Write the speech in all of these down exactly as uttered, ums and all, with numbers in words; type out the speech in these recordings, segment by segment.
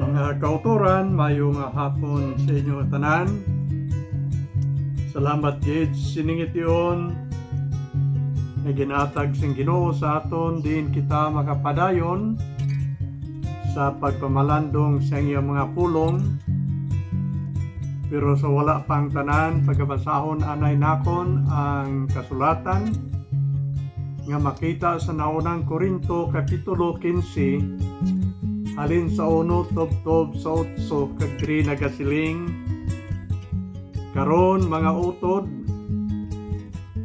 Mga kautoran, mayo nga hapon sa inyo tanan. Salamat gid sining tion nga ginatag sing Ginoo sa aton, diin kita makapadayon sa pagpamalandong sa iyang mga pulong. Pero sa wala pang tanan, pagabasahon anay nakon ang kasulatan nga makita sa naunang Corinto Kapitulo quince, halin sa uno tubtob sa otso, kag diri nagasiling: Karon, mga utod,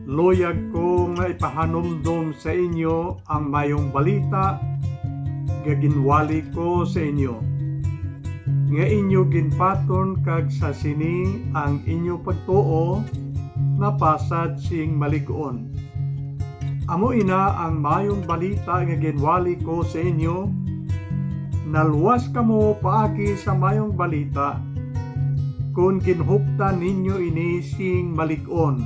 luyag ko nga ipahanumdom sa inyo ang mayong balita nga ginwali ko sa inyo, nga inyo ginbaton, kag sa sini ang inyo pagtuo napasad sing malig-on. Amo ina ang mayong balita nga ginwali ko sa inyo: naluwas kamo paagi sa mayong balita kon ginhuptan ninyo ini sing malig-on,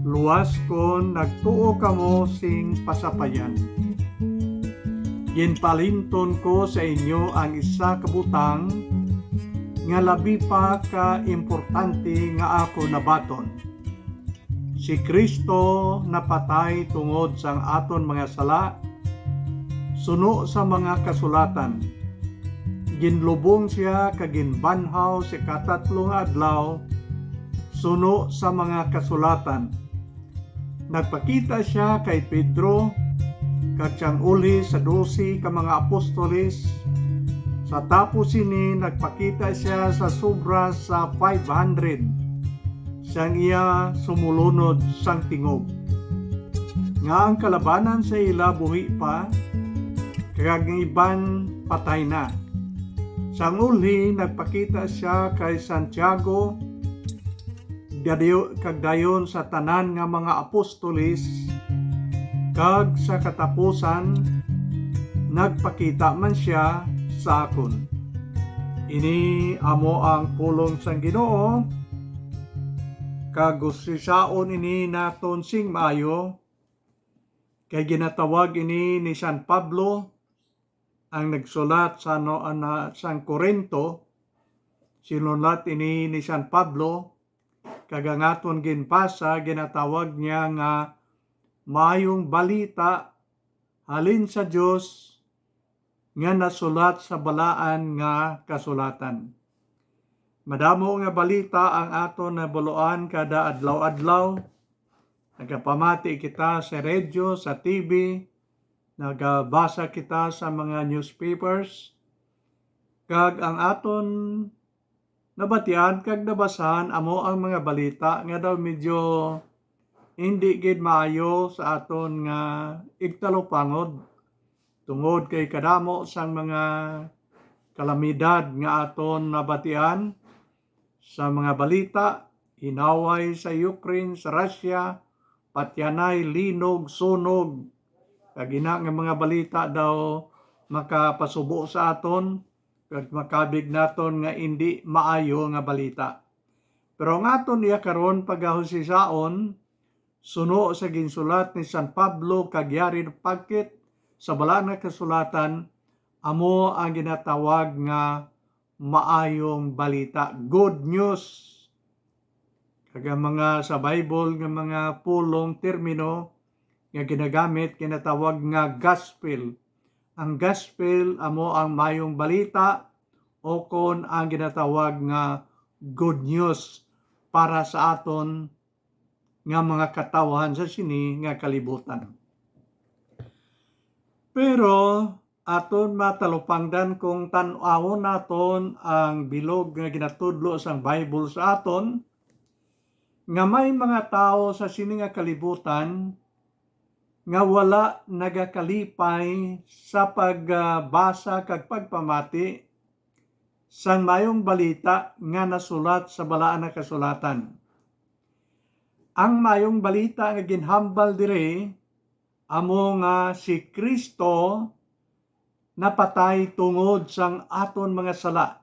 luwas kon nagtuo kamo sing pasapayan. Ginpalinton ko sa inyo ang isa ka butang nga labi pa ka importante nga ako nabaton: si Cristo napatay tungod sang aton mga sala suno sa mga kasulatan. Ginlubong sia kag ginbanhaw sa ikatatlo nga adlaw suno sa mga kasulatan. Nagpakita sia kay Pedro, kag sang ulhi sa dose ka mga apostoles. Sa tapos sini, nagpakita sia sa sobra sa five hundred sang iya sumulunod sang tingob, nga ang kalabanan sa ila buhi pa, kag ang iban patay na. Sang ulhi, nagpakita sia kay Santiago, dayo-, kag dayon sa tanan nga mga apostoles, kag sa katapusan, nagpakita man sia sa akon. Ini amo ang pulong sang Ginoo, kag usisaon ini naton sing maayo, kay ginatawag ini ni San Pablo, ang nagsulat sa, no, ana, sang Corinto. Sinulat ini ni San Pablo, kag ang aton ginbasa, ginatawag niya nga Maayong Balita halin sa Dios nga nasulat sa Balaan nga Kasulatan. Madamo nga balita ang aton nabaluan kada adlaw-adlaw. Nagapamati kita sa radyo, sa T V, nagabasa kita sa mga newspapers, kag ang aton nabatian kag nabasahan amo ang mga balita nga daw medyo hindi gid maayo sa aton nga igtalupangod, tungod kay kadamo sang mga kalamidad nga aton nabatian sa mga balita, inaway sa Ukraine, sa Russia, patyanay, linog, sunog, kag ina nga mga balita daw makapasubo sa aton kag makabig naton nga indi maayo nga balita. Pero ang aton iya karon pagahusisaon, suno sa ginsulat ni San Pablo kag yari pagkit sa Balaan nga Kasulatan, amo ang ginatawag nga maayong balita, good news. Kag ang mga sa Bible nga mga pulong termino nga ginagamit ginatawag nga gospel. Ang gospel amo ang mayong balita, o kon ang ginatawag nga good news para sa aton nga mga katawhan sa sini nga kalibutan. Pero aton matalupangdan kung tan-awon naton ang bilog nga ginatudlo sang Bible sa aton, nga may mga tawo sa sini nga kalibutan nga wala nagakalipay sa pagbasa kag pagpamati sang Mayong Balita nga nasulat sa Balaan nga Kasulatan. Ang Mayong Balita nga ginhambal diri amo nga si Cristo napatay tungod sang aton mga sala,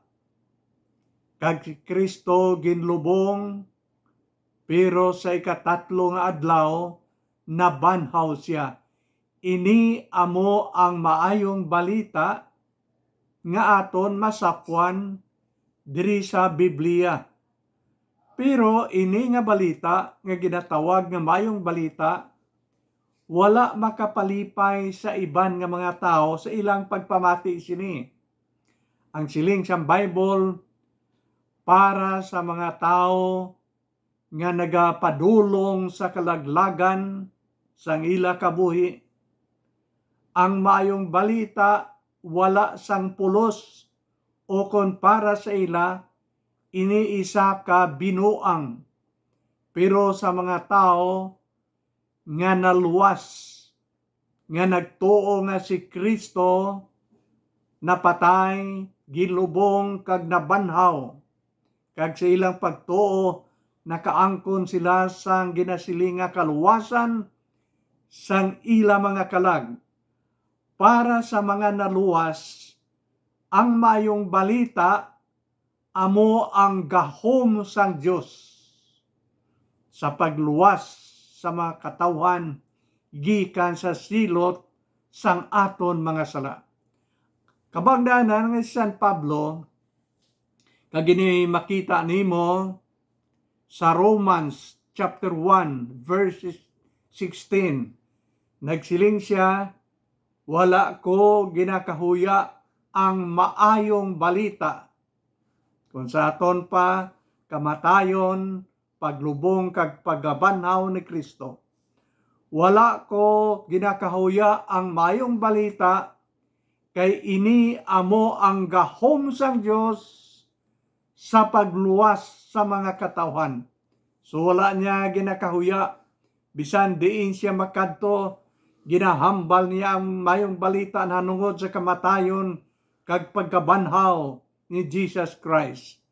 kag si Cristo ginlubong, pero sa ikatatlo nga adlaw nabanhaw sia. Ini amo ang Maayong Balita nga aton masapwan diri sa Biblia. Pero ini nga balita nga ginatawag nga Maayong Balita, wala makapalipay sa iban nga mga tawo sa ilang pagpamati sini. Ang siling sang Bible, para sa mga tawo nga nagapadulong sa kalaglagan sang ila kabuhi. Ang Maayong Balita wala sang pulos, o kon para sa ila, ini isa ka binuang. Pero sa mga tawo nga naluwas, nga nagtuo nga si Cristo napatay, gilubong, kag nabanhaw, kag sa ilang pagtuo nakaangkon sila sang ginasiling nga kaluwasan sang ila mga kalag. Para sa mga naluwas, ang Maayong Balita amo ang gahom sang Dios sa pagluwas sa mga katawhan gikan sa silot sang aton mga sala. Kabangdanan nga si San Pablo, kag ini makita nimo sa Romans chapter one, verse sixteen. Nagsiling sia, "Wala ko ginakahuya ang Maayong Balita, kon sa aton pa kamatayon, paglubong, kag pagkabanhaw ni Cristo. Wala ko ginakahuya ang Maayong Balita, kay ini amo ang gahom sang Dios sa pagluwas sa mga katawhan." So, wala niya ginakahuya, bisan diin sia makadto, ginahambal niya ang Maayong Balita nahanungod sa kamatayon kag pagkabanhaw ni Jesus Christ.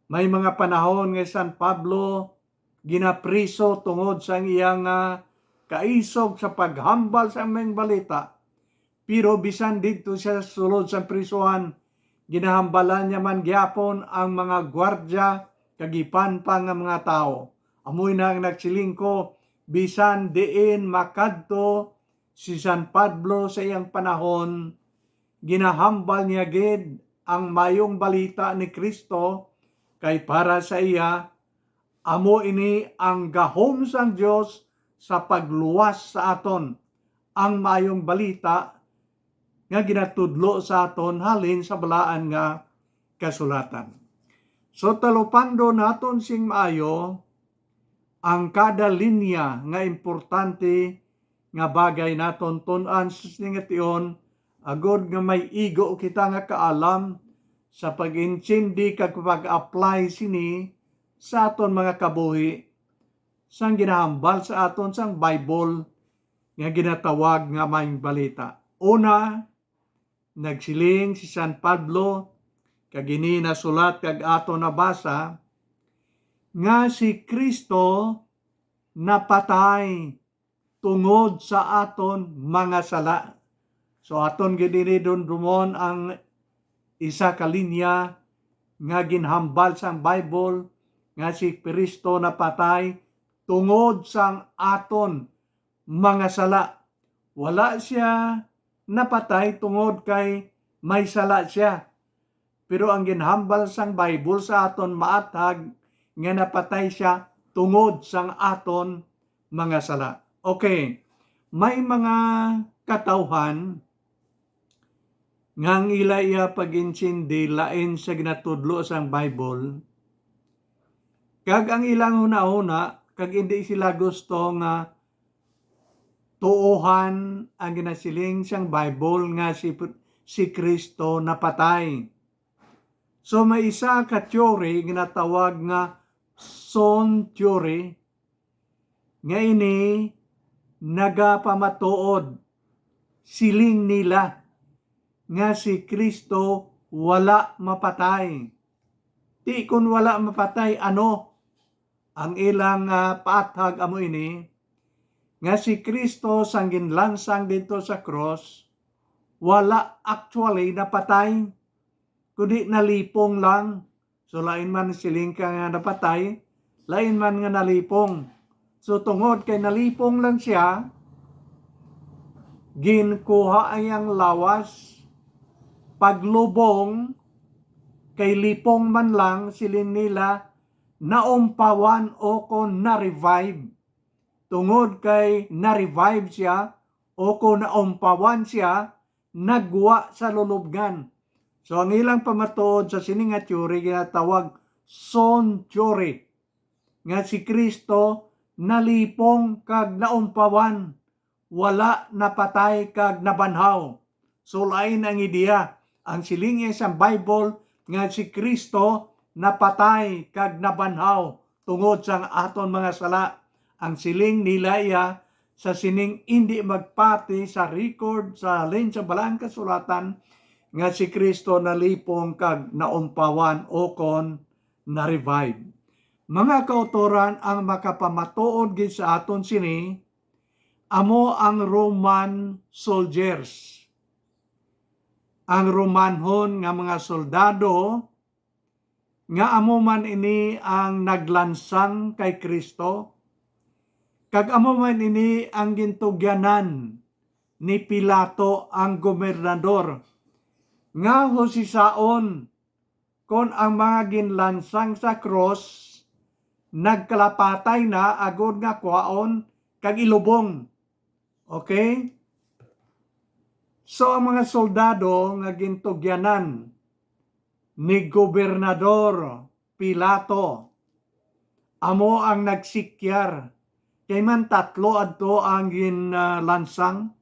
May mga panahon nga si San Pablo ginapriso tungod sang iya nga kaisog sa paghambal sang Maayong Balita. Pero bisan didto siya sa sulod sang prisuhan, ginahambalan niya man gyapon ang mga gwardya kag iban pa nga mga tawo. Amo na ang nagsiling ko, bisan diin makadto si San Pablo sa iyang panahon, ginahambal niya gid ang Maayong Balita ni Cristo, kay para sa iya, amo ini ang gahom sang Dios sa pagluwas sa aton, ang Maayong Balita nga ginatudlo sa aton halin sa Balaan nga Kasulatan. So, talupando naton sing maayo ang kada linya nga importante nga bagay naton tun-an sa sini nga tion, agod nga may igo kita nga kaalam sa pag-intindi kag pag-apply sini sa aton mga kabuhi, sang ginahambal sa aton sang Bible nga ginatawag nga Maayong Balita. Una, nagsiling si San Pablo, kag ini nasulat kag aton nabasa, nga si Cristo napatay tungod sa aton mga sala. So, aton gid ini dumdumon ang isa ka linya nga ginhambal sang Bible, nga si Cristo napatay tungod sang aton mga sala. Wala sia napatay tungod kay may sala sia. Pero ang ginhambal sang Bible sa aton maathag nga napatay sia tungod sang aton mga sala. Okay, may mga katawhan nga ang ila iya pag-intindi lain sa ginatudlo sang Bible, kag ang ilang hunahuna, kag indi sila gusto nga tuohan ang ginasiling sang Bible nga si, si Cristo napatay. So, may isa ka theory ginatawag nga Son theory, nga ini nagapamatuod, siling nila, nga si Cristo wala mapatay. Ti kon wala mapatay, ano? Ang ilang, ah, paathag amo ini, nga si Cristo sang ginlansang didto sa krus, wala actually napatay, kundi nalipong lang. So, lain man siling ka nga napatay, lain man nga nalipong. So, tungod kay nalipong lang siya, ginkuha ang iyang lawas, paglubong, kay lipong man lang, siling nila, naumpawan o kon na-revive. Tungod kay na-revive siya o kon naumpawan siya, nagwa sa lulubngan. So, ang ilang pamatuod sa sini nga theory ginatawag Son theory, nga si Cristo nalipong kag naumpawan, wala napatay kag nabanhaw. So, lain ang ideya. Ang siling sang Bible nga si Cristo napatay kag nabanhaw tungod sang aton mga sala. Ang siling nila iya sa sining indi magpati sa record sa halin sa Balaang Kasulatan nga si Cristo nalipong kag naumpawan o kon na-revive. Mga kautoran, ang makapamatuod gid sa aton sini amo ang Roman soldiers. Ang Romanhon nga mga soldado, nga amo man ini ang naglansang kay Cristo, kag amo man ini ang gintugyanan ni Pilato, ang gobernador, nga husisaon kon ang mga ginlansang sa krus nagkalapatay na, agod nga kwaon kag ilubong. Okay? So, ang mga soldado nga gintugyanan ni Gobernador Pilato amo ang nagsikyar, kay man tatlo adto ang ginlansang,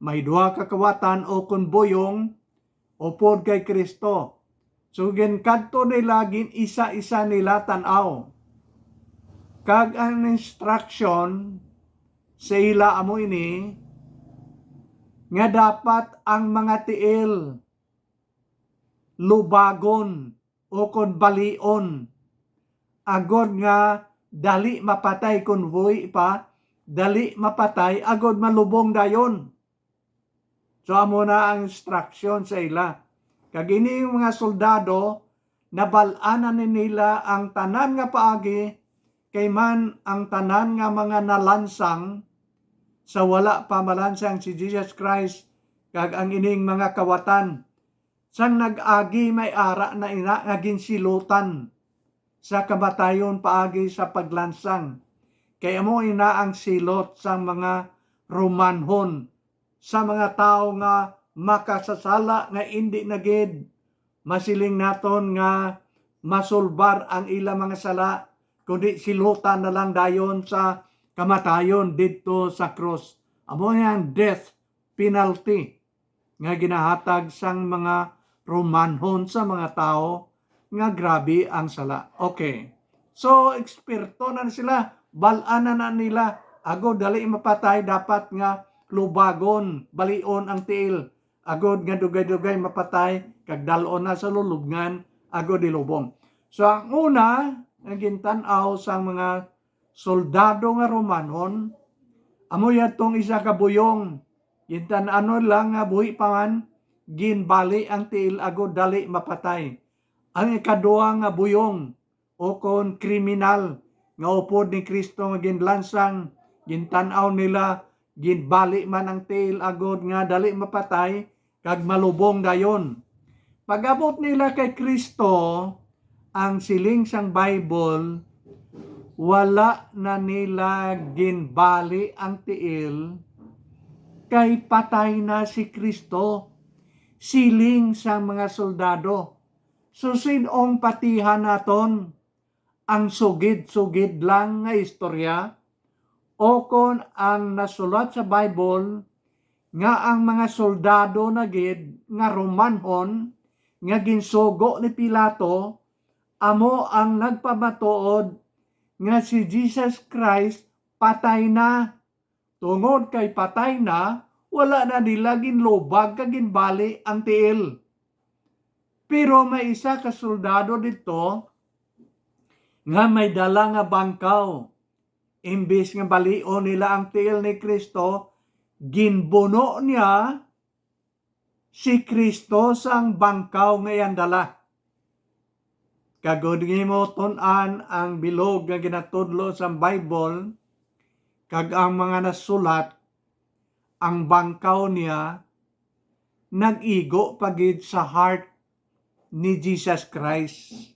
may duha ka kawatan o kon buyong upod kay Cristo. So, ginkadto nila, gin-isa-isa nila tan-aw. Kag ang instruction sa ila amo ini, nga dapat ang mga tiil lubagon o kon balion, agod nga dali mapatay, kon buhi pa, dali mapatay, agod malubong dayon. So, amo na ang instruction sa ila. Kag ini nga mga soldado, nabal-an na ni nila ang tanan nga paagi, kay man ang tanan nga mga nalansang sa wala pa malansang si Jesus Christ kag ang ining mga kawatan. Sang nag-agi, may ara na ina nga ginsilotan sa kamatayon paagi sa paglansang. Kay amo ina ang silot sang mga Romanhon sa mga tawo nga makasasala, nga indi na gid masiling naton nga masulbar ang ila mga sala, kundi silotan na lang dayon sa kamatayon didto sa krus. Amo ang death penalty nga ginahatag sang mga Romanhon sa mga tawo nga grabe ang sala. Okay. So, eksperto na sila, bal-an na, na nila, agod dali mapatay, dapat nga lubagon, balion ang tiil, agod nga dugay-dugay mapatay, kag dal-on na sa lulubngan, agod ilubong. So, ang una nga gintan-aw sang mga soldado nga Romanhon, amo yadtong isa ka buyong, gintan-aw lang nga buhi pa man, ginbali ang tiil agod dali mapatay. Ang ikaduha nga buyong, o kon kriminal, nga upod ni Cristo nga ginlansang, gintan-aw nila, ginbali man ang tiil agod nga dali mapatay, kag malubong dayon. Pag-abot nila kay Cristo, ang siling sang Bible, wala na nila ginbali ang tiil, kay patay na si Cristo. Siling sang mga soldado. So, sin-ong patihan naton? Ang sugid-sugid lang nga istorya, o kon ang nasulat sa Bible nga ang mga soldado na gid nga Romanhon nga ginsugo ni Pilato amo ang nagpamatuod nga si Jesus Christ patay na. Tungod kay patay na, wala na nila ginlubag kag ginbali ang tiil. Pero may isa ka soldado didto nga may dala nga bangkaw. Imbis nga balion nila ang tiil ni Cristo, ginbuno niya si Cristo sang bangkaw nga iyang dala. Kag kon imo tun-an ang bilog nga ginatudlo sang Bible kag ang mga nasulat, ang bangkaw niya nag-igo pa gid sa heart ni Jesus Christ.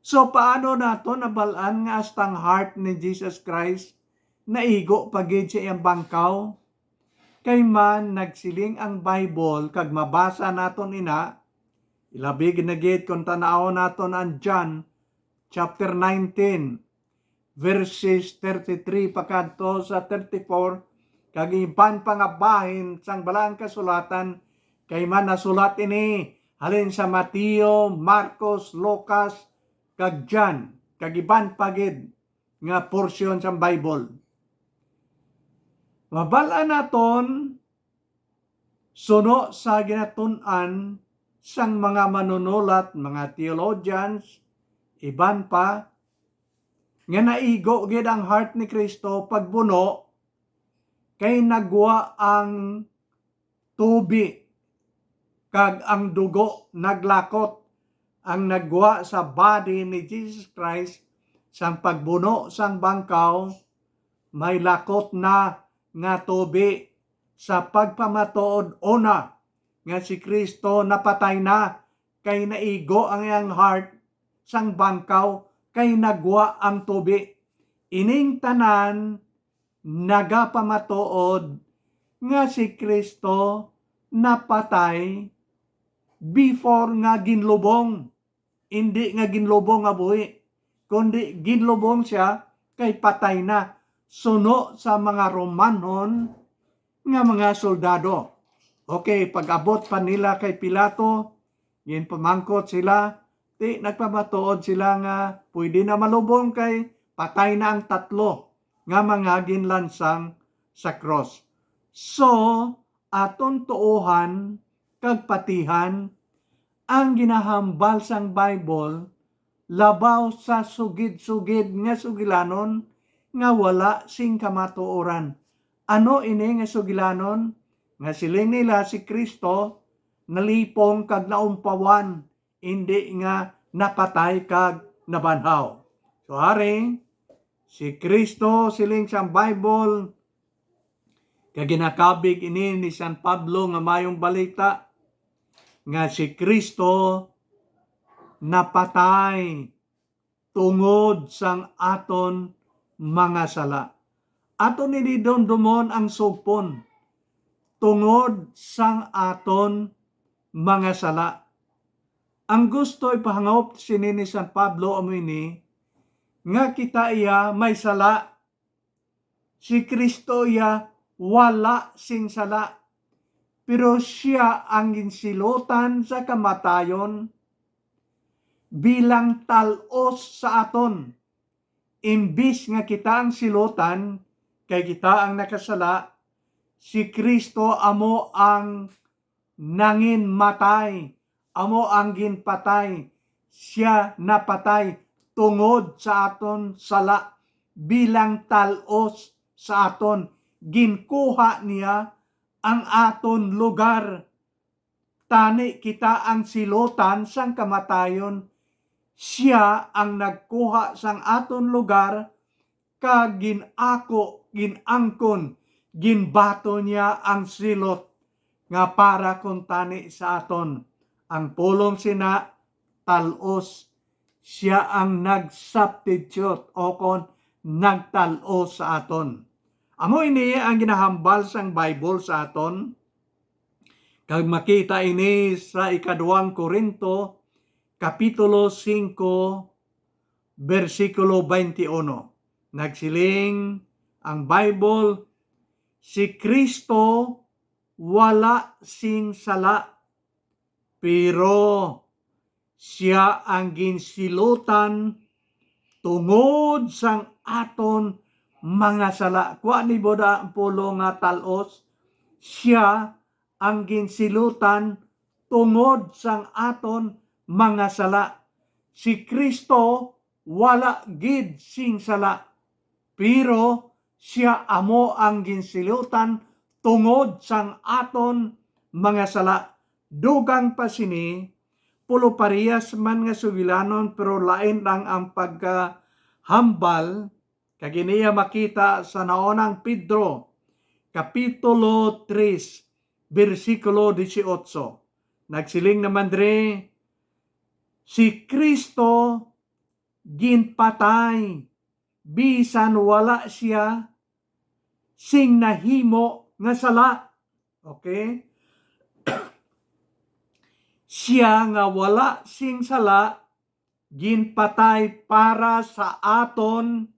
So, paano nato nabal-an nga hasta ang heart ni Jesus Christ naigo pa gid sa iyang bangkaw? Kay man nagsiling ang Bible, kag mabasa naton ina, ilabi gid na gid kon tan-awon naton ang John chapter nineteen, verses thirty-three pakadto sa thirty-four, kag iban pa nga bahin sang Balaang Kasulatan, kay man nasulat ini halin sa Mateo, Marcos, Lucas, kag John, kag iban pa gid nga porsyon sang Bible. Mabal-an naton, suno sa ginatun-an sang mga manunulat, mga theologians, iban pa, nga naigo gid ang heart ni Cristo pagbuno, kay nagwa ang tubi, kag ang dugo naglakot. Ang nagwa sa body ni Jesus Christ sang pagbuno sang bangkaw, may lakot na nga tubi, sa pagpamatuod una nga si Cristo napatay na, kay naigo ang iyang heart sang bangkaw, kay nagwa ang tubi. Ining tanan nagapamatuod nga si Cristo napatay before nga ginlubong. Indi nga ginlubong nga buhi, kundi ginlubong sia kay patay na, suno sa mga Romanhon nga mga soldado. Okay, pag-abot pa nila kay Pilato, ginpamangkot sila, ti nagpamatuod sila nga pwede na malubong kay patay na ang tatlo nga mga ginlansang sa cross. So, aton tuohan kag patihan ang ginahambal sang Bible labaw sa sugid-sugid nga sugilanon nga wala sing kamatuoran. Ano ini nga sugilanon? Nga siling nila si Cristo nalipong kag naumpawan, indi nga napatay kag nabanhaw. So, haring, si Cristo, siling sang Bible, kag ginakabig ini ni San Pablo nga mayong balita, nga si Cristo napatay tungod sang aton mga sala. Aton ini dumdumon ang sugpon, tungod sang aton mga sala. Ang gusto ipahangop sini ni San Pablo amo ini, nga kita iya may sala. Si Cristo iya wala sing sala, pero sia ang ginsilutan sa kamatayon bilang tal-os sa aton. Imbis nga kita ang silutan, kay kita ang nakasala, si Cristo amo ang nanginmatay, amo ang ginpatay. Sia napatay tungod sa aton sala, bilang tal-os sa aton. Ginkuha niya ang aton lugar, tani kita ang silutan sang kamatayon. Sia ang nagkuha sang aton lugar, kag gin-ako, gin-angkon, ginbaton niya ang silot nga para kuntani sa aton. Ang pulong sina, tal-os. Sia ang nag-substitute, o kon nagtal-os sa aton. Amo ini ang ginahambal sang Bible sa aton. Kag makita ini sa ikaduhang Corinto, Kapitulo singko, bersikulo twenty-one. Nagsiling ang Bible, "Si Cristo wala sing sala, pero sia ang ginsilutan tungod sang aton mga sala." Kuha ni Buda ang pulong nga tal-os, sia ang ginsilutan tungod sang aton mga sala. Si Cristo wala gid sing sala, pero sia amo ang ginsilutan tungod sang aton mga sala. Dugang pa sini, pulo parehas man nga sugilanon, pero lain lang ang pagkahambal, kag ini iya makita sa Naunang Pedro, Kapitulo tres, bersikulo dieciocho. Nagsiling naman diri, si Cristo ginpatay bisan wala siya sing nahimo nga sala. Okay? Siya nga wala sing sala ginpatay para sa aton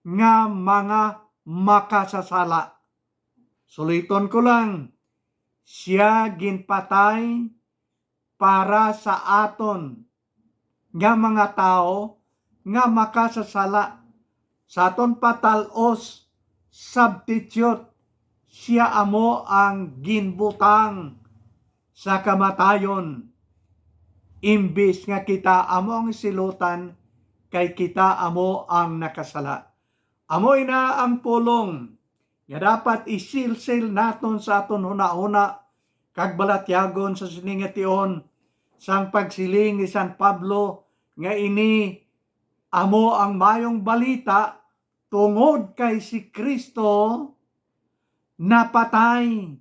nga mga makasasala. Suliton ko lang, siya ginpatay para sa aton nga mga tawo nga makasasala. Sa aton patal-os, substitute, siya amo ang ginbutang sa kamatayon, imbis nga kita amo ang silutan, kay kita amo ang nakasala. Amo ina ang pulong nga dapat isilsil naton sa aton hunahuna kag balatyagon sa sini nga tion, sang pagsiling ni San Pablo nga ini amo ang mayong balita tungod kay si Cristo napatay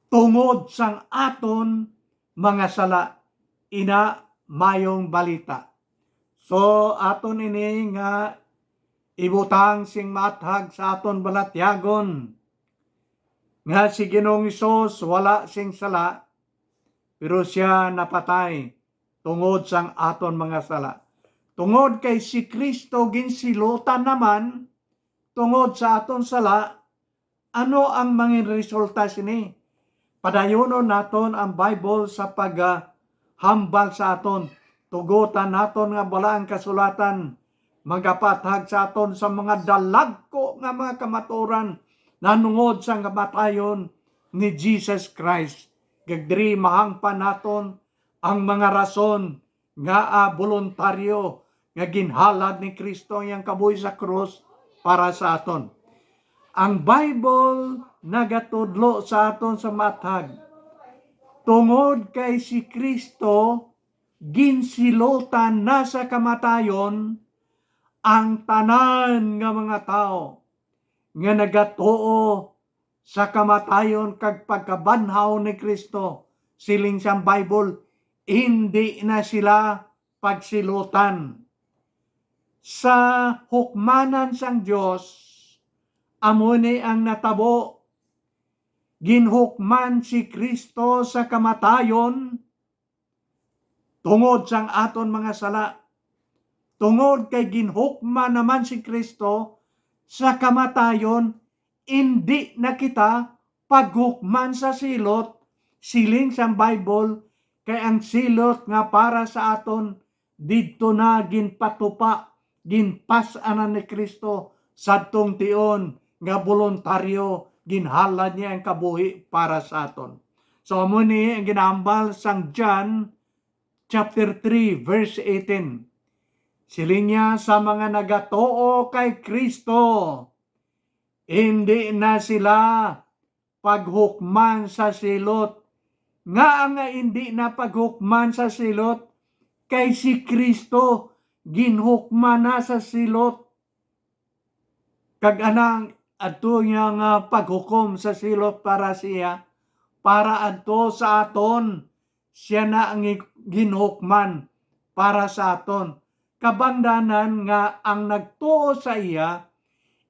tungod sang aton mga sala. Ina mayong balita. So, aton ini nga ibutang sing maathag sa aton balatyagon nga si Ginoong Hesus wala sing sala, pero siya napatay tungod sang aton mga sala. Tungod kay si Cristo ginsilutan naman tungod sa aton sala, ano ang mangin resulta sini? Padayonon naton ang Bible sa paghambal sa aton. Tugotan naton nga balaang kasulatan magapaathag sa aton sa mga dalagko nga mga kamatuoran nahanungod sang kamatayon ni Jesus Christ. Kag diri mahangpan naton ang mga rason nga, ah, boluntaryo nga ginhalad ni Cristo ang iyang kabuhi sa krus para sa aton. Ang Bible nagatudlo sa aton sa maathag, tungod kay si Cristo ginsilutan na sa kamatayon ang tanan nga mga tawo nga nagatuo sa kamatayon kag pagkabanhaw ni Cristo. Siling sang Bible, indi na sila pagsilutan. Sa hukmanan sang Dios, amo ni ang natabo. Ginhukman si Cristo sa kamatayon tungod sang aton mga sala. Tungod kay ginhukman naman si Cristo sa kamatayon, indi na kita paghukman sa silot, siling sang Bible, kay ang silot nga para sa aton didto na ginpatupa, ginpas-an na ni Cristo sadtong tion nga boluntaryo ginhalad niya ang kabuhi para sa aton. So, amo ni ang ginahambal sang John chapter three, verse eighteen. Siling niya, sa mga nagatuo kay Cristo, indi na sila paghukman sa silot. Ngaa nga indi na paghukman sa silot? Kay si Cristo ginhukman na sa silot. Kag anang adto niya nga paghukom sa silot para siya, para adto sa aton, siya na ang ginhukman para sa aton. Kabangdanan nga ang nagtuo sa iya,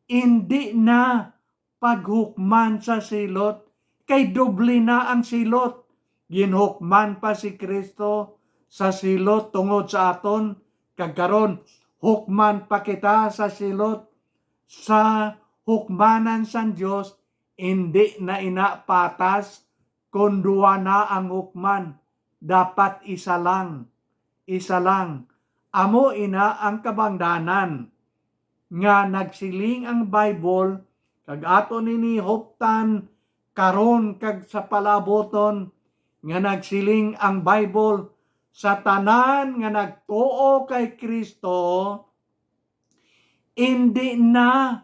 indi na paghukman sa silot, kay doble na ang silot. Ginhukman pa si Cristo sa silot tungod sa aton, kag karon hukman pa kita sa silot. Sa hukmanan sang Dios, indi na ina patas kon duha na ang hukman, dapat isa lang, isa lang. Amo ina ang kabangdanan nga nagsiling ang Bible, kag ato nini huptan karon kag sa palaabuton, nga nagsiling ang Bible, sa tanan nga nagtuo kay Cristo, indi na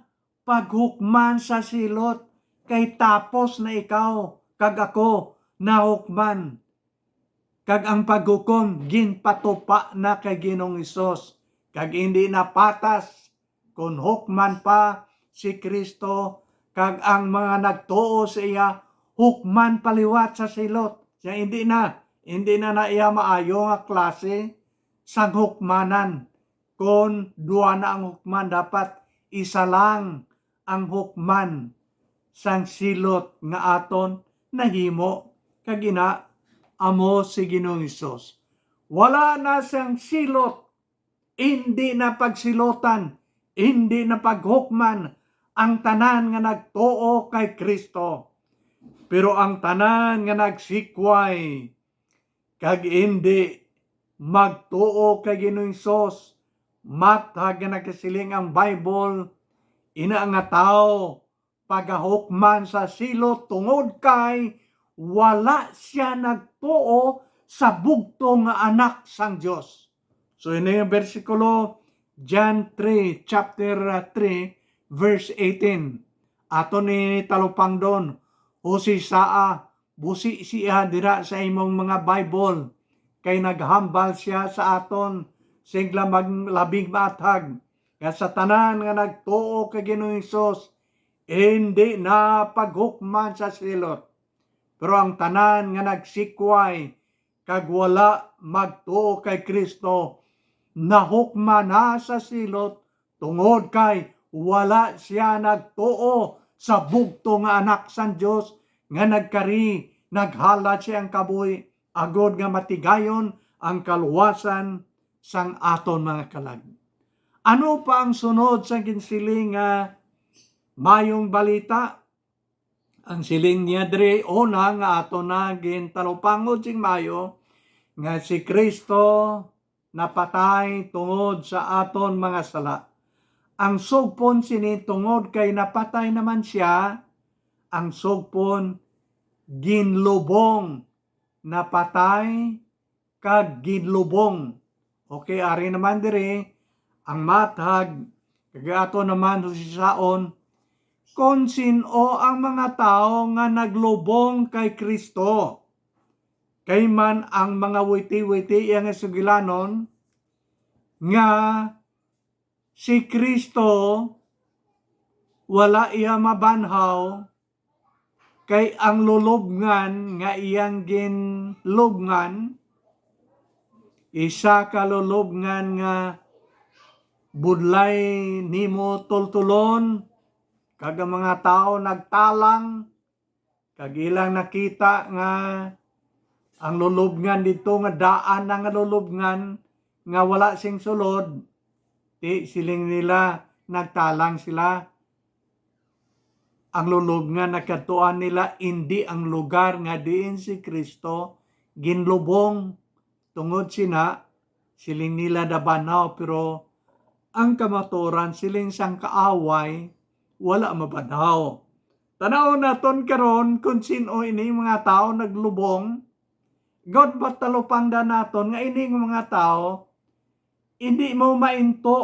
paghukman sa silot, kay tapos na ikaw kag ako nahukman, kag ang paghukom ginpatupa na kay Ginoong Hesus, kag indi na patas kon hukman pa si Cristo, kag ang mga nagtuo sa iya hukman pa liwat sa silot. Siya, hindi na, hindi na na iya maayo nga klase sang hukmanan. Kon dua na ang hukman, dapat isa lang ang hukman sang silot nga aton nahimo, kag ina amo si Ginoong Hesus. Wala na siyang silot, indi na pagsilotan, indi na paghukman ang tanan nga nagtuo kay Cristo. Pero ang tanan nga nagsikway kag indi magtuo kay Ginoong Hesus, matag nga nagasiling ang Bible, ina nga tawo pagahukman sa silot tungod kay wala sia nagtuo sa bugtong nga Anak sang Dios. So, ini ang bersikulo, John three, chapter, uh, three, verse eighteen. Ato ni talupangdon, "O sisaa, busi siya dira sa imong mga Bible, kay naghambal siya sa aton sing lamag-, labing maathag, nga sa tanan nga nagtuo kay Ginoong Hesus, hindi na paghukman sa silot. Pero ang tanan nga nagsikway kag wala magtuo kay Cristo, nahukman na sa silot, tungod kay wala sia nagtuo sa bugtong nga Anak sang Dios nga nagkari, naghalad siya ang kabuhi, agod nga matigayon ang kaluwasan sang aton mga kalag." Ano pa ang sunod sa ginsiling nga mayong balita? Ang siling niya diri, una, nga ato na gintalupangod sing maayo nga si Cristo napatay tungod sa aton mga sala. Ang sugpon sini, tungod kay napatay naman sia, ang sugpon ginlubong, napatay kag ginlubong. Okay, ari naman diri ang matag, kag ato naman husisaon kon sin-o ang mga tawo nga naglubong kay Cristo. Kay man ang mga witi-witi iya nga sugilanon nga si Cristo wala iya mabanhaw, kay ang lulubngan nga iyang ginlubngan, isa ka lulubngan nga budlay nimo tultulon, kag ang mga tawo nagtalang, kag ilang nakita nga ang lulubngan didto nga daan na nga lulubngan nga wala sing sulod, ti siling nila, nagtalang sila. Ang lulubngan nakadtuan nila, indi ang lugar nga diin si Cristo ginlubong. Tungod sina, siling nila, nabanhaw, pero ang kamatuoran, siling sang kaaway, wala mabanhaw. Tan-awon naton karon kon sin-o ini mga tawo naglubong. Gawad, patalupangdan naton nga ini nga mga tawo, indi mo mainto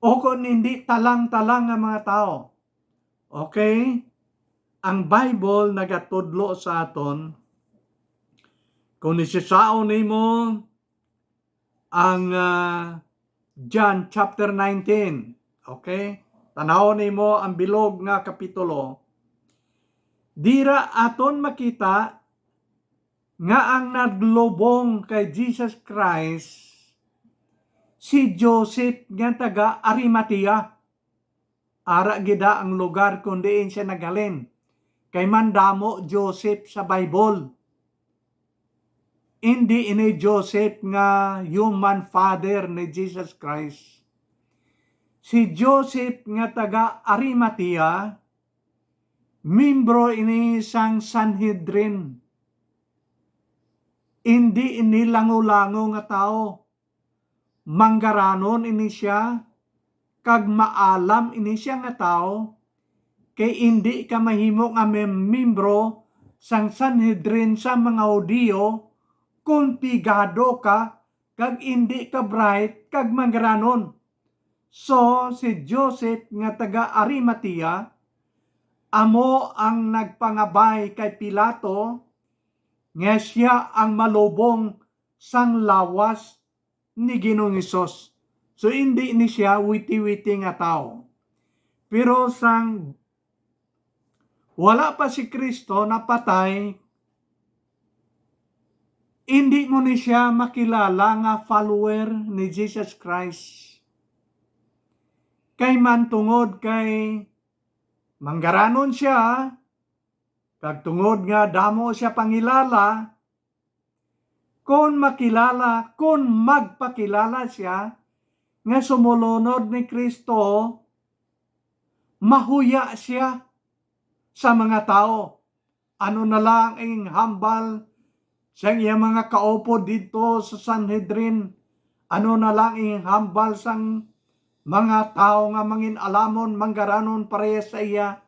o kon indi talang-talang nga mga tawo. Okay? Ang Bible nagatudlo sa aton, kung isisaon nimo ang, ah, John chapter nineteen, okay? Tan-awon nimo ang bilog nga kapitulo. Dira aton makita nga ang naglubong kay Jesus Christ si Joseph nga taga Arimatea. Ara gid ang lugar kon diin sia naghalin, kay man damo Joseph sa Bible. Indi ini Joseph nga human father ni Jesus Christ. Si Joseph nga taga Arimatea, membro ini sang Sanhedrin. Indi ini lango-lango nga tawo. Manggaranon ini sia, kag maalam ini sia nga tawo, kay indi ka mahimo nga mem-, membro sang Sanhedrin sa mga Hudiyo kon pigado ka kag indi ka bright kag manggaranon. So, si Joseph nga taga Arimatea amo ang nagpangabay kay Pilato nga sia ang malubong sang lawas ni Ginoong Hesus. So, indi ni sia witi-witi nga tawo. Pero sang Wala pa si Kristo napatay, indi mo ni siya makilala nga follower ni Jesus Christ. Kay man tungod kay manggaranon siya, kag tungod nga damo siya pangilala, kon makilala, kon magpakilala siya nga sumulunod ni Kristo, mahuya siya sa mga tawo. Ano na lang ang hambal sang iya mga kaupod didto sa Sanhedrin? Ano na lang ang hambal sang mga tawo nga mangin-alamon, manggaranon parehas sa iya,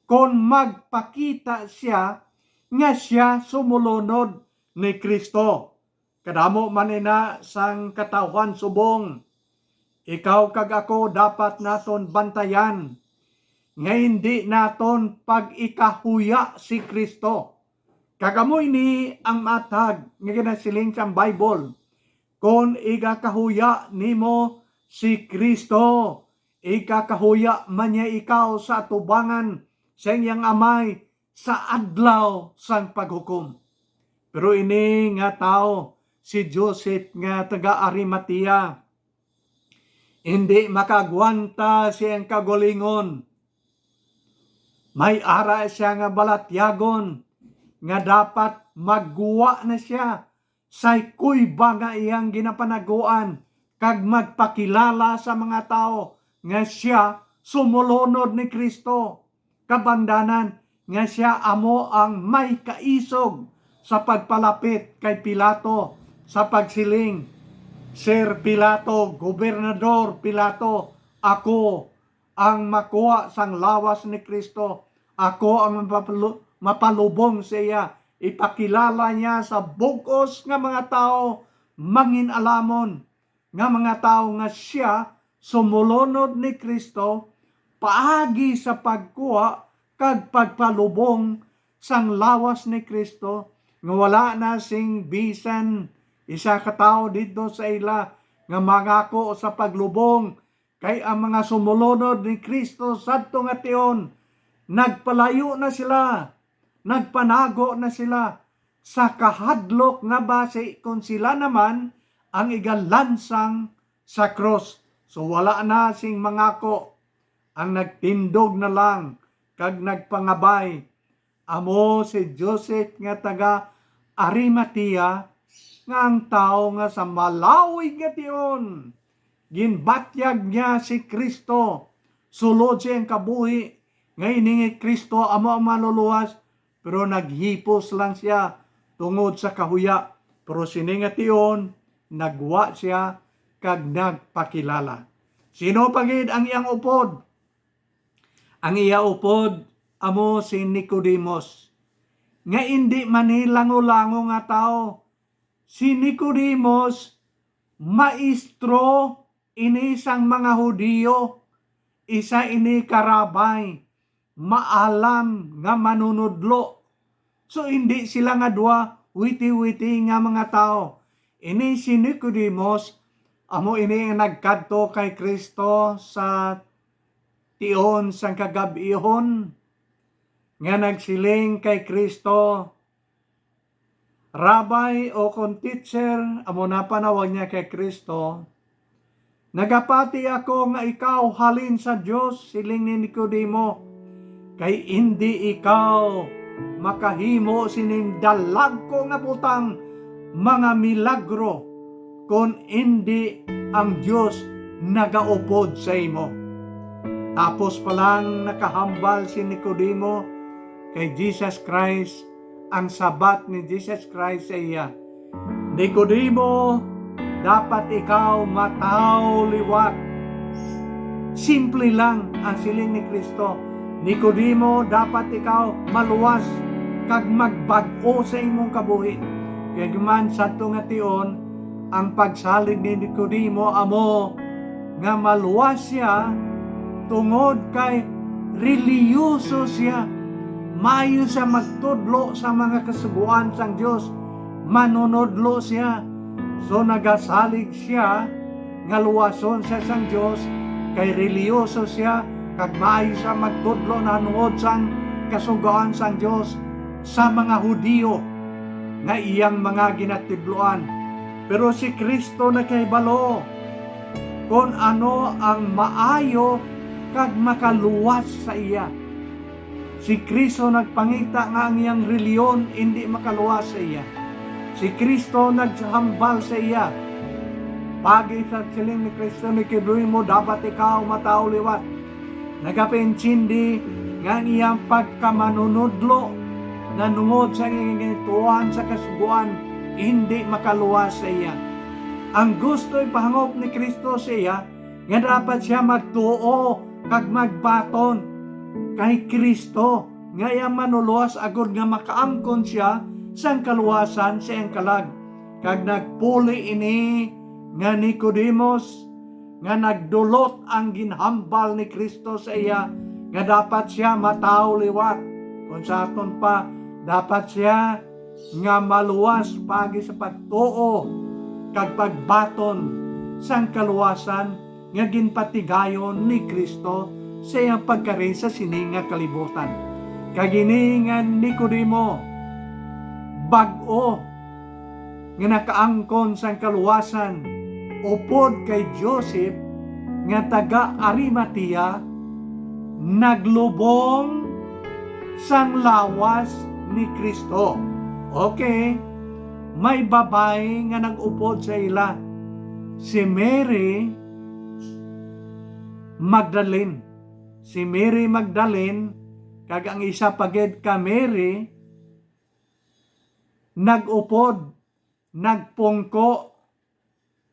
kon magpakita sia nga sia sumulunod ni Kristo? Kadamo man ina sang katawhan subong. Ikaw kag ako dapat naton bantayan nga indi naton pag-ikahuya si Kristo. Kag amo ini ang matag nga ginasiling sang Bible, "Kon igakahuya nimo si Kristo, igakahuya man niya ikaw sa atubangan sa iyang Amay sa adlaw sang paghukom." Pero ini nga tawo, si Joseph nga taga Arimatea, indi makaagwanta siyang kagalingon. May ara siya nga balatyagon nga dapat maggwa na siya sa kuyba nga iyang ginapanaguan kag magpakilala sa mga tawo nga sia sumulunod ni Kristo. Kabangdanan nga sia amo ang may kaisog sa pagpalapit kay Pilato sa pagsiling, "Sir Pilato, Gobernador Pilato, ako ang makuha sang lawas ni Kristo. Ako ang mapapalu-, mapalubong sa iya." Ipakilala niya sa bug-os nga mga tawo, mangin-alamon nga mga tawo nga sia sumulunod ni Kristo paagi sa pagkuha kag pagpalubong sang lawas ni Kristo, nga wala na sing bisan isa ka tawo didto sa ila nga mangako sa paglubong, kay ang mga sumulunod ni Kristo sadto nga tion nagpalayo na sila, nagpanago na sila sa kahadlok nga basi kon sila naman ang igalansang sa krus. So, wala na sing mangako. Ang nagtindog na lang kag nagpangabay amo si Joseph nga taga Arimatea, nga ang tawo nga sa malawig nga tion ginbatyag niya si Kristo sulod sa iyang kabuhi, nga ini nga Kristo amo ang manluluwas, pero naghipos lang sia tungod sa kahuya. Pero sini nga tion, nagwa sia kag nagpakilala. Sino pa gid ang iyang upod? Ang iya upod amo si Nicodemus, nga indi man ni lango-lango nga tawo. Si Nicodemus, maestro ini sang mga Hudiyo, isa ini ka rabay, maalam nga manunodlo. So, indi sila nga duha witi-witi nga mga tawo. Ini si Nicodemus, amo ini ang nagkadto kay Kristo sa tion sang kagab-ihon, nga nagsiling kay Kristo, "Rabay," o kon "Teacher," amo na panawag niya kay Kristo, "nagapati ako nga ikaw halin sa Dios," siling ni Nicodemo, "kay indi ikaw makahimo sining dalagko nga butang, mga milagro, kon indi ang Dios nagaupod sa imo." Tapos pa lang nakahambal si Nicodemo kay Jesus Christ, ang sabat ni Jesus Christ sa iya, "Nicodemo, dapat ikaw matawo liwat." Simple lang ang siling ni Kristo, "Nicodemo, dapat ikaw maluwas kag magbag-o sa imong kabuhi." Kay man sadto nga tion, ang pagsalig ni Nicodemo amo nga maluwas sia tungod kay relihiyoso sia. Maayo sia magtudlo sa mga kasugoan sang Dios. Manunodlo sia. So, nagasalig sia nga luwason sia sang Dios, kay relihiyoso sia, kag maayo sia magtudlo nahanungod sang Kasugoan sang Dios sa mga Hudiyo nga iyang mga ginatibluan. Pero si Cristo nakahibalo kon ano ang maayo kag makaluwas sa iya. Si Cristo nagpangita nga ang iyang relihiyon indi makaluwas sa iya. Si Cristo naghambal sa iya. Paagi sa siling ni Cristo, "Nikodemo, dapat ikaw matawo liwat." Nagapaintindi nga ang iyang pagkamanunodlo nahanungod sa ginatuohan sa Kasugoan indi makaluwas sa iya. Ang gusto ipahangop ni Cristo sa iya nga dapat sia magtuo kag magbaton kay Cristo nga iya manlulowas, agod nga makaangkon sia sang kaluwasan sa iyang kalag. Kag nagpuli ini nga Nicodemus, nga nagdulot ang ginhambal ni Cristo sa iya nga dapat sia matawo liwat, kon sa aton pa, dapat sia nga maluwas paagi sa pagtuo kag pagbaton sang kaluwasan nga ginpatigayon ni Cristo sa iyang pagkari sa sini nga kalibutan. Kag ini nga Nicodemo, bag-o nga nakaangkon sang kaluwasan upod kay Joseph nga taga Arimatea, naglubong sang lawas ni Cristo. Okay, may babayi nga nag-upod sa ila, si Mary Magdalene. Si Mary Magdalene kag ang isa pa gid ka Mary nag-upod, nagpungko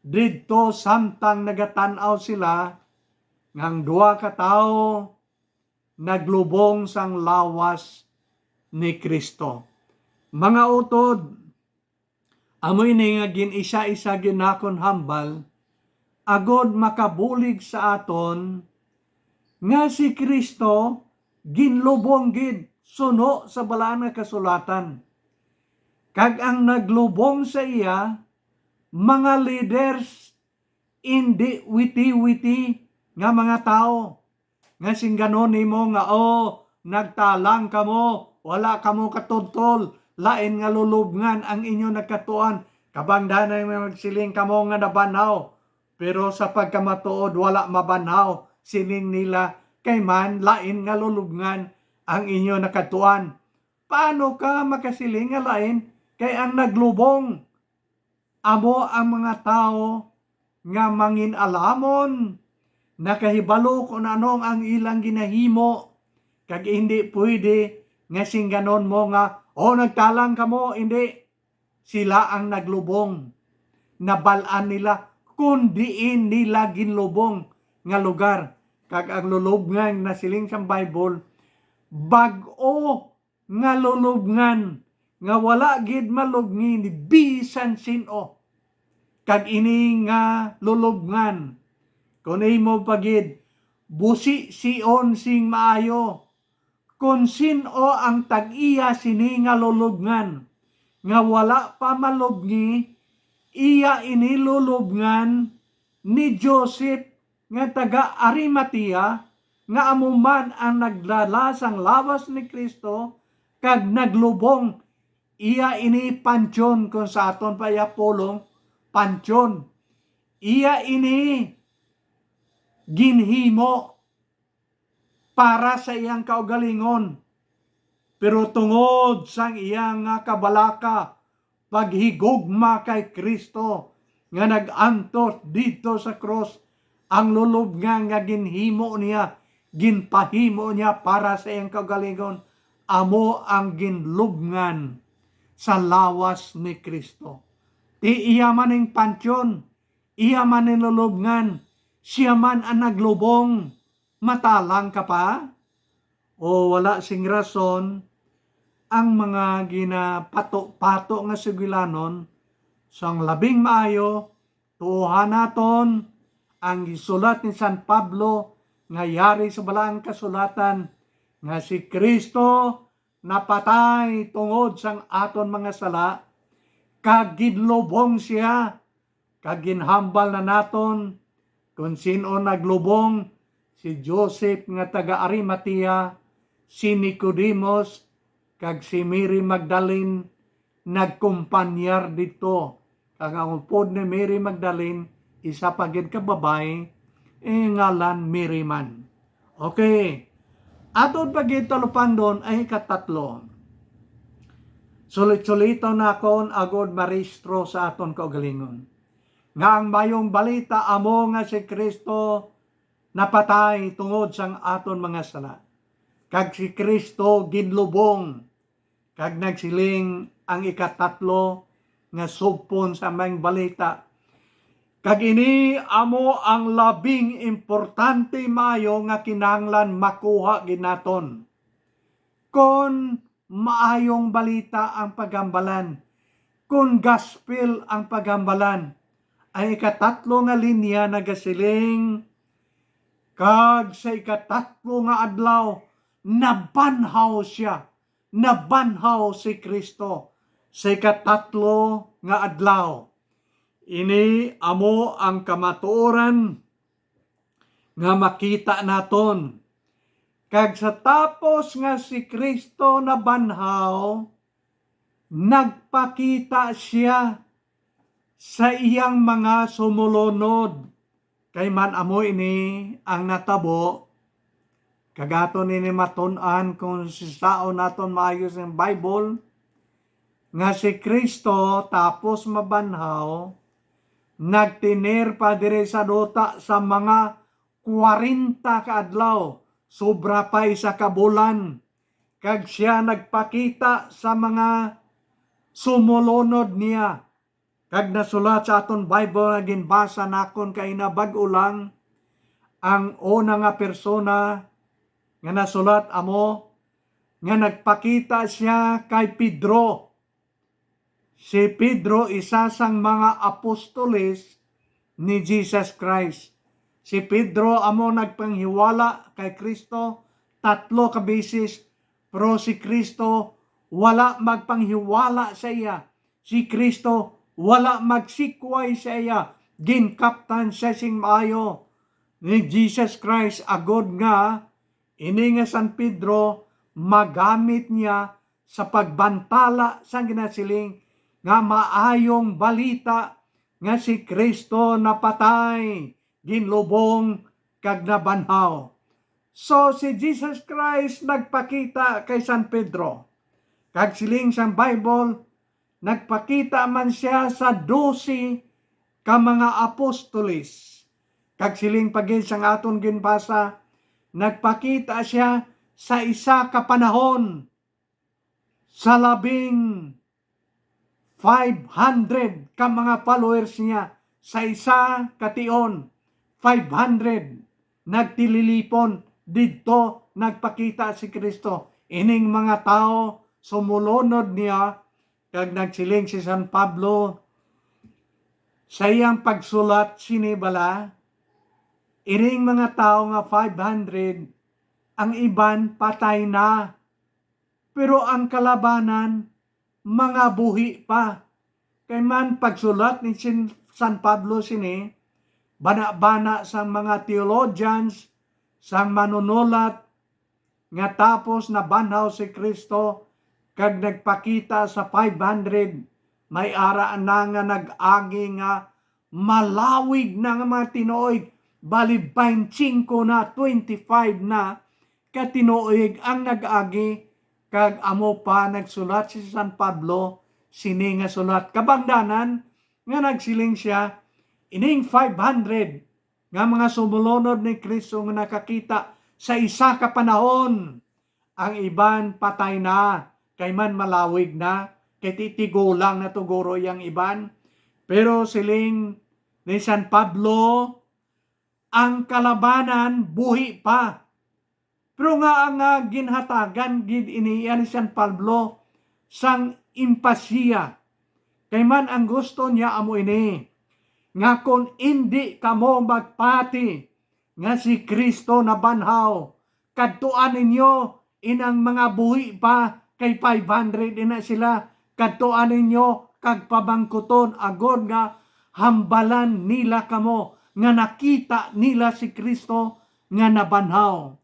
didto samtang nagatan-aw sila nga ang duha ka tawo naglubong sang lawas ni Cristo. Mga utod, amo ini nga gin-isa-isa gid nakon hambal, agod makabulig sa aton nga si Cristo ginlubong gid suno sa Balaan nga Kasulatan. Kag ang naglubong sa iya, mga leaders, indi witi-witi nga mga tawo, nga singganon nimo nga, "Oh, nagtalang kamo, wala kamo katuntol, lain nga lulubngan ang inyo nagkatuan, kabang danay nga magsiling kamo nga nabanhaw, pero sa pagkamatuod wala mabanhaw," siling nila, "kay man lain nga lulubngan ang inyo nakadtuan." Paano ka makasiling nga lain? Kay ang naglubong amo ang mga tawo nga mangin-alamon, nakahibalo kon ano ang ilang ginahimo, kag indi pwede nga singganon mo nga, "Oh, nagtalang kamo." Indi. Sila ang naglubong. Nabal-an nila kon diin nila ginlubong nga lugar. Kag ang lulubngan, nasiling sang Bible, bag-o nga lulubngan nga wala gid malubngi ni bisan sin-o. Kag ini nga lulubngan, kon imo pa gid busision sing maayo, kon sin-o ang tag-iya sini nga lulubngan nga wala pa malubngi, iya ini lulubngan ni Joseph nga taga Arimatea, nga amo man ang nagdala sang lawas ni Cristo kag naglubong. Iya ini pantion, kon sa aton pa iya pulong, pantion. Iya ini ginhimo para sa iyang kaugalingon. Pero tungod sang iya nga kabalaka, paghigugma kay Cristo nga nag-antos didto sa krus, ang lulubngan nga ginhimo niya, ginpahimo niya para sa iyang kaugalingon, amo ang ginlubngan sa lawas ni Cristo. Ti iya man ning pantion, iya man ning lulubngan, sia man ang naglubong. Matalang ka pa? O wala sing rason ang mga ginapato-pato nga sugilanon? Sang labing maayo, tuohan naton ang gisulat ni San Pablo nga yari sa Balaang Kasulatan, nga si Cristo napatay tungod sang aton mga sala, kag ginlubong sia, kag ginhambal na naton kon sin-o naglubong, si Joseph nga taga Arimatea, si Nicodemus kag si Mary Magdalene nagkumpanyar didto. Kag ang upod ni Mary Magdalene, isa pa gid ka babayi, eh, ngalan Mary man. Okay. Aton pa gid talupangdon ang ikatatlo. Sulit-suliton nakon agod marehistro sa aton kaugalingon nga ang Maayong Balita amo nga si Cristo napatay tungod sang aton mga sala, kag si Cristo ginlubong, kag nagsiling ang ikatatlo nga subpon sa Maayong Balita, kag ini amo ang labing importante maayo nga kinahanglan makuha gid naton. Kon Maayong Balita ang paghambalan, kon gospel ang paghambalan, ang ikatatlo nga linya nagasiling, kag sa ikatatlo nga adlaw, nabanhaw sia, nabanhaw si Cristo sa ikatatlo nga adlaw. Ini amo ang kamatuoran nga makita naton. Kag sa tapos nga si Cristo nabanhaw, nagpakita sia sa iyang mga sumolunod. Kay man amo ini ang natabo, kag aton ini matun-an kung sisaon naton maayo sing Bible, nga si Cristo tapos mabanhaw, nagtener pa diri sa duta sa mga kwarenta ka adlaw, sobra pa isa ka bulan, kag sia nagpakita sa mga sumolunod niya. Kag nasulat sa aton Bible nga ginbasa nakon kaina bag-o lang, ang una nga persona nga nasulat amo nga nagpakita sia kay Pedro. Si Pedro isa sang mga apostoles ni Jesus Christ. Si Pedro amo nagpanghiwala kay Cristo tatlo ka beses, pero si Cristo wala magpanghiwala sa iya. Si Cristo wala magsikway sa iya. Ginkaptan siya sing maayo ni Jesus Christ, agod nga ini nga San Pedro magamit niya sa pagbantala sang ginasiling nga maayong balita nga si Cristo napatay, ginlubong, kag nabanhaw. So, si Jesus Christ nagpakita kay San Pedro, kag siling sang Bible, nagpakita man sia sa dose ka mga apostoles. Kag siling pa gid sang aton ginbasa, nagpakita sia sa isa ka panahon sa labing five hundred ka mga followers niya. Sa isa ka tion, five hundred nagtililipon didto nagpakita si Cristo. Ining mga tawo sumulunod niya, kag nagsiling si San Pablo sa iyang pagsulat sini bala, ining mga tawo nga five hundred, ang iban patay na, pero ang kalabanan mga buhi pa. Kay man pagsulat ni Sin-, San Pablo sini, bana-bana sang mga theologians, sang manunulat, nga tapos nabanhaw si Cristo kag nagpakita sa five hundred, may ara na nga nag-agi nga malawig na nga mga tinuoy, bali twenty-five na, twenty-five na ka tinuoy ang nag-agi, kag amo pa nagsulat si San Pablo sini nga sulat. Kabangdanan nga nagsiling sia, ining five hundred nga mga sumulunod ni Cristo nga nakakita sa isa ka panahon, ang iban patay na, kay man malawig na, kay titigulang na to guro yang iban. Pero siling ni San Pablo, ang kalabanan buhi pa. Pero nga nga ginhatagan gid ini ni San Pablo sang emphasis, kay man ang gusto niya amo ini, nga kon indi kamo magpati nga si Cristo nabanhaw, kadtuan ninyo inang mga buhi pa, kay five hundred ina sila, kadtuan ninyo kag pamangkuton, agod nga hambalan nila kamo nga nakita nila si Cristo nga nabanhaw.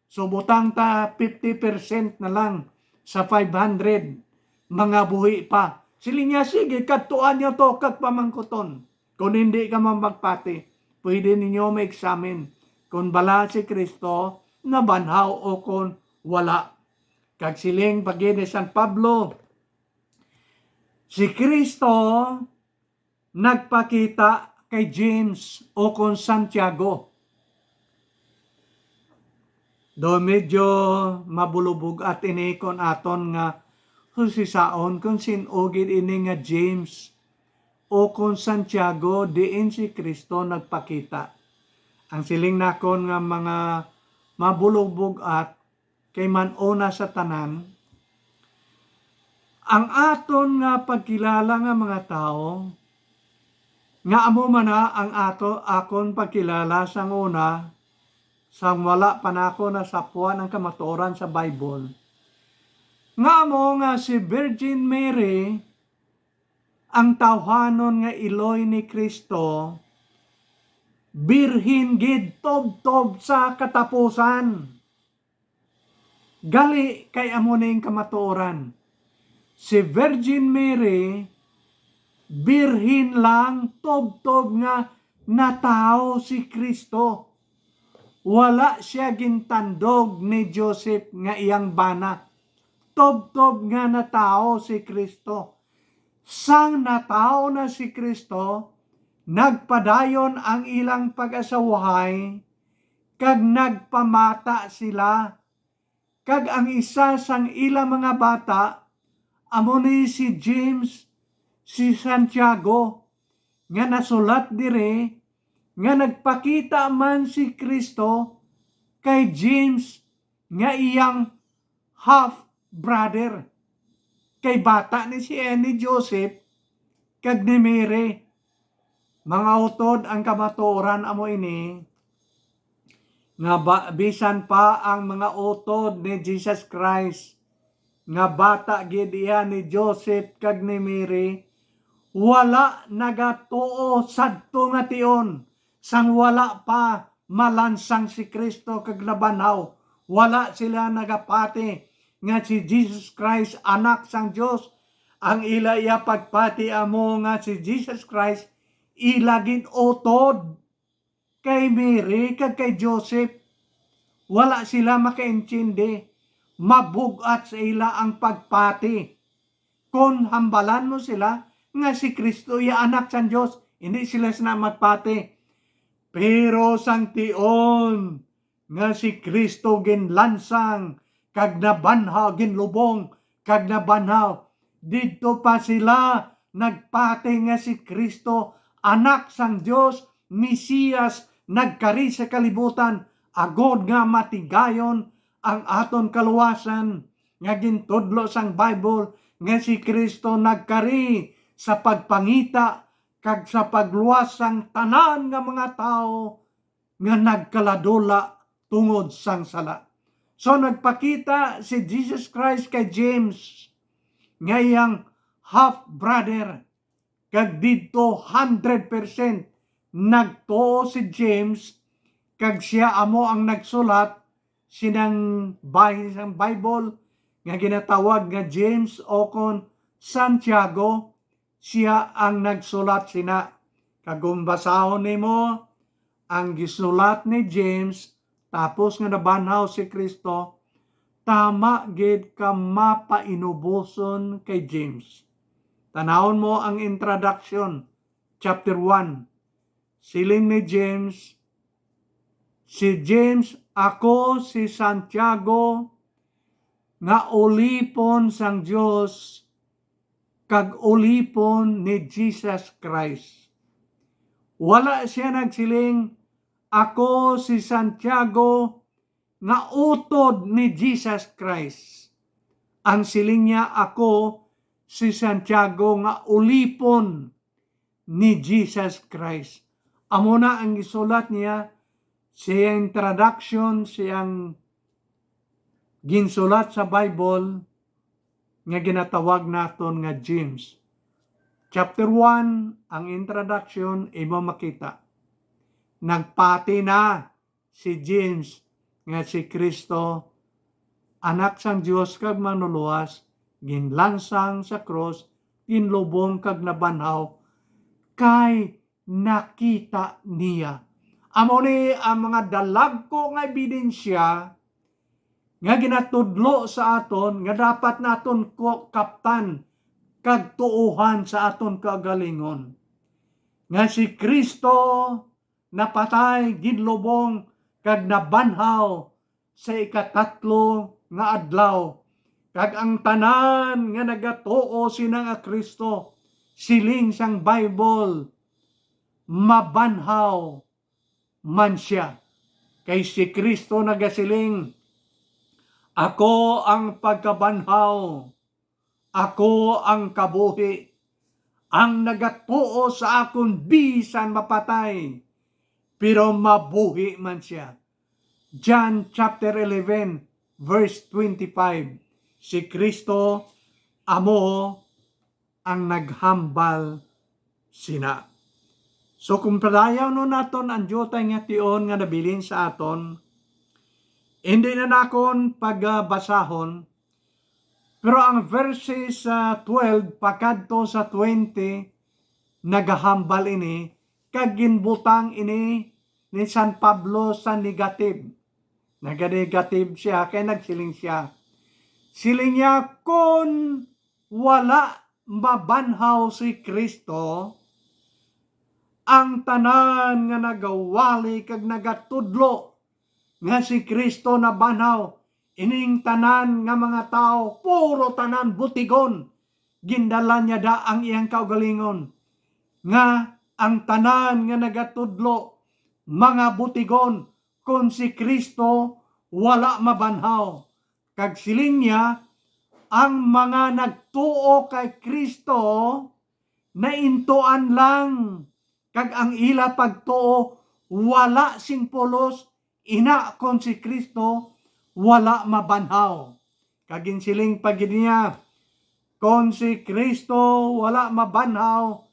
So, butang ta fifty percent na lang sa five hundred, mga buhi pa. Siling niya, "Sige, kadtuan niyo to kag pamangkuton. Kung hindi ka man magpati, pwede ninyo ma-examine kung bala si Cristo nabanhaw o kung wala." Kag siling pa gid ni San Pablo, si Cristo nagpakita kay James o kon Santiago. Do medyo mabulubog-at ini kon aton nga husisaon kon sin-o gid ini nga James o kon Santiago diin si Cristo nagpakita. Ang siling nakon nga mga mabulubog-at kay man-una sa tanan, ang aton nga pagkilala nga mga tawo, nga amo man na ang ato, akon pagkilala sang una, sang wala pa nako nasapuan ang kamatuoran sa Bible, nga amo nga si Virgin Mary, ang tawhanon nga iloy ni Cristo, birhen gid tubtob sa katapusan. Gali kay amo ning kamatuoran. Si Virgin Mary, birhen lang tubtob nga natawo si Cristo. Wala siya gintandog ni Joseph nga iyang bana. Tubtob nga natawo si Cristo. Sang natawo na si Cristo, nagpadayon ang ilang pag-asawahay, kag nagpamata sila. Kag ang isa sang ila mga bata amo ni si James, si Santiago, nga nasulat diri nga nagpakita man si Cristo kay James nga iyang half brother, kay bata ni siya ni Joseph kag ni Mary. Mga utod, ang kamatuoran amo ini, nga ba, bisan pa ang mga utod ni Jesus Christ, nga bata gid iya ni Joseph kag ni Mary, wala nagatuo sadto nga tion, sang wala pa malansang si Cristo kag nabanhaw. Wala sila nagapati nga si Jesus Christ, Anak sang Dios. Ang ila iya pagpati amo nga si Jesus Christ, ila gin-utod kay Mary kag kay Joseph. Wala sila makaintindi. Mabug-at sa ila ang pagpati. Kon hambalan mo sila nga si Cristo iya Anak sang Dios, hindi sila sina magpati. Pero sang tion nga si Cristo ginlansang kag nabanhaw, ginlubong kag nabanhaw, didto pa sila nagpati nga si Cristo, Anak sang Dios, Mesiyas, nagkari sa kalibutan, agod nga matigayon ang aton kaluwasan, nga gintudlo sang Bible nga si Cristo nagkari sa pagpangita kag sa pagluwas sang tanan nga mga tawo nga nagkaladula tungod sang sala. So, nagpakita si Jesus Christ kay James nga iyang half brother, kag didto hundred percent nagtuo si James, kag sia amo ang nagsulat sinang bahin sang Bible nga ginatawag nga James o kon Santiago. Sia ang nagsulat sina. Kag kung basahon nimo ang gisulat ni James, tapos nga nabanhaw si Cristo, tama gid ka mapainuboson kay James. Tanawon mo ang introduction, chapter one. Siling ni James, si James, "Ako si Santiago, nga ulipon sang Dios kag ulipon ni Jesus Christ." Wala sia nagsiling, "Ako si Santiago nga utod ni Jesus Christ." Ang siling niya, "Ako si Santiago nga ulipon ni Jesus Christ." Amo na ang gisulat niya sa iyang introduction, sa iyang ginsulat sa Bible nga ginatawag naton nga James. Chapter one, ang introduction, imo makita. Nagpati na si James nga si Cristo, Anak sang Dios kag Manlulowas, ginlansang sa krus, ginlubong kag nabanhaw, kay nakita niya. Amo ni ang mga dalagko nga ebidensya nga ginatudlo sa aton nga dapat naton ko-, kaptan kag tuohan sa aton kaugalingon, nga si Cristo napatay, ginlubong, kag nabanhaw sa ikatatlo nga adlaw, kag ang tanan nga nagatuo sina nga Cristo, siling sang Bible, mabanhaw man sia. Kay si Cristo nagasiling, "Ako ang pagkabanhaw, ako ang kabuhi. Ang nagatuo sa akon bisan mapatay, pero mabuhi man sia." John chapter eleven, verse twenty-five. Si Cristo amo ang naghambal sina. So, kung padayon naton ang diutay nga tion nga nabilin sa aton, hindi na nakon pagbasahon, pero ang verses, ah, twelve pakadto sa twenty nagahambal ini, kag ginbutang ini ni San Pablo sa negative. Naganegative siya, kay nagsiling siya. Siling niya, "Kon wala mabanhaw si Cristo, ang tanan nga nagawali kag nagatudlo nga si Cristo nabanhaw, ining tanan nga mga tawo, puro tanan butigon, gindala niya da ang iyang kaugalingon, nga ang tanan nga nagatudlo, mga butigon, kon si Cristo wala mabanhaw." Kag siling niya, ang mga nagtuo kay Cristo naintuan lang, kag ang ila pagtuo wala sing pulos, ina kon si Cristo wala mabanhaw. Kag ginsiling pa gid niya, "Kon si Cristo wala mabanhaw,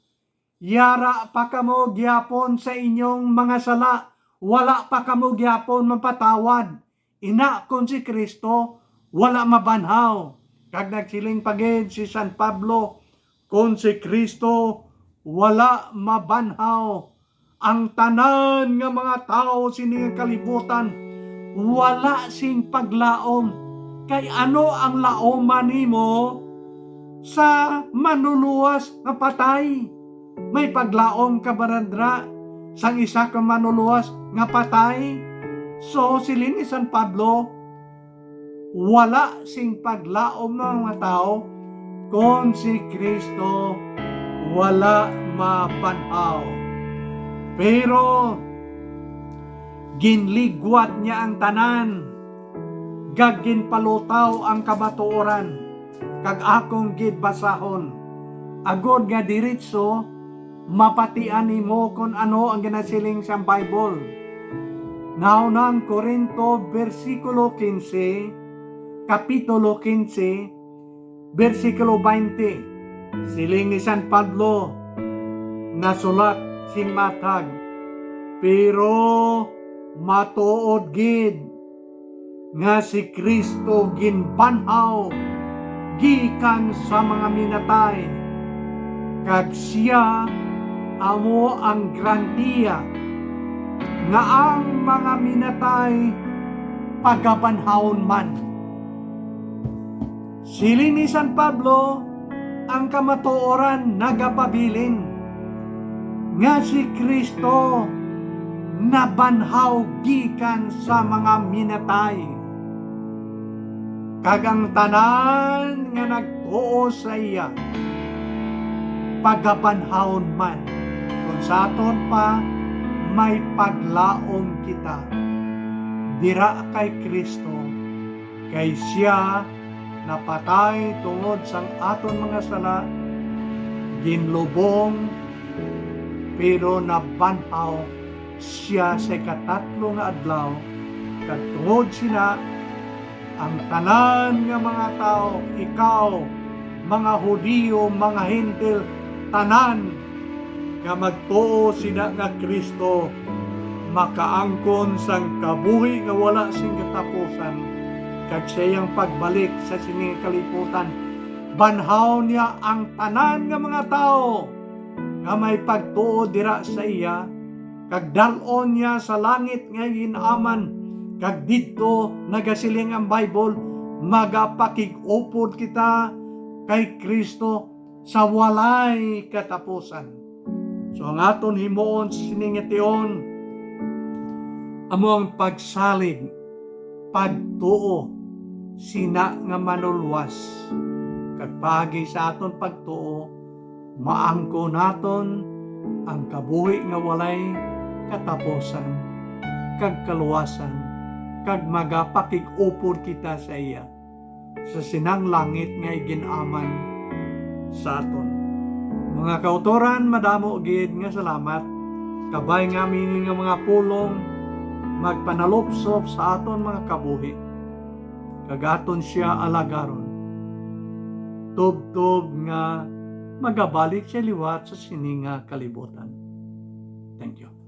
yara pa kamo gyapon sa inyong mga sala, wala pa kamo gyapon mapatawad. Ina kon si Cristo wala mabanhaw." Kag nagsiling pa gid si San Pablo, "Kon si Cristo wala mabanhaw, ang tanan nga mga tawo sini nga kalibutan wala sing paglaom. Kay ano ang laoman nimo sa manlulowas nga patay? May paglaom ka ba ra sang isa ka manlulowas nga patay?" So, siling ni San Pablo, wala sing paglaom nga mga tawo kon si Cristo wala mabanhaw. Pero ginligwat niya ang tanan, kag ginpalutaw ang kamatuoran, kag akon gid basahon, agod nga diretso mapatian nimo kon ano ang ginasiling sang Bible. Naunang Corinto, bersikulo quince, kapitulo quince, bersikulo twenty. Siling ni San Pablo, nasulat sing matag, "Pero matuod gid nga si Cristo ginbanhaw gikan sa mga minatay, kag sia amo ang garantiya nga ang mga minatay pagabanhawon man." Siling ni San Pablo, ang kamatuoran nagapabilin nga si Cristo nabanhaw gikan sa mga minatay, kag ang tanan nga nagtuo sa iya pagabanhawon man, kon sa aton pa may paglaom kita dira kay Cristo, kay sia napatay tungod sang aton mga sala, ginlubong, pero nabanhaw sia sa ikatatlo nga adlaw, kag tungod sina, ang tanan nga mga tawo, ikaw, mga Hudiyo, mga Hentil, tanan nga magtuo sina nga Cristo, makaangkon sang kabuhi nga wala sing katapusan, kag sa iyang pagbalik sa sini nga kalibutan, banhaw niya ang tanan nga mga tawo nga may pagtuo dira sa iya, kag dal-on niya sa langit nga gin-aman, kag didto nagasiling ang Bible, magapakig-upod kita kay Cristo sa walay katapusan. So, ang aton himuon sa sini nga tion, amo ang pagsalig, pagtuo sina nga manulwas, kag paagi sa aton pagtuo, maangkon naton ang kabuhi nga walay katapusan kag kaluwasan, kag magapakig-upod kita sa iya sa sinang langit nga igin-aman sa aton. Mga kautoran, madamo gid nga salamat. Kabay nga mini nga mga pulong magpanalupsop sa aton mga kabuhi, kag aton sia alagaron, tubtob nga magabalik siya liwat sa sini nga kalibutan. Thank you.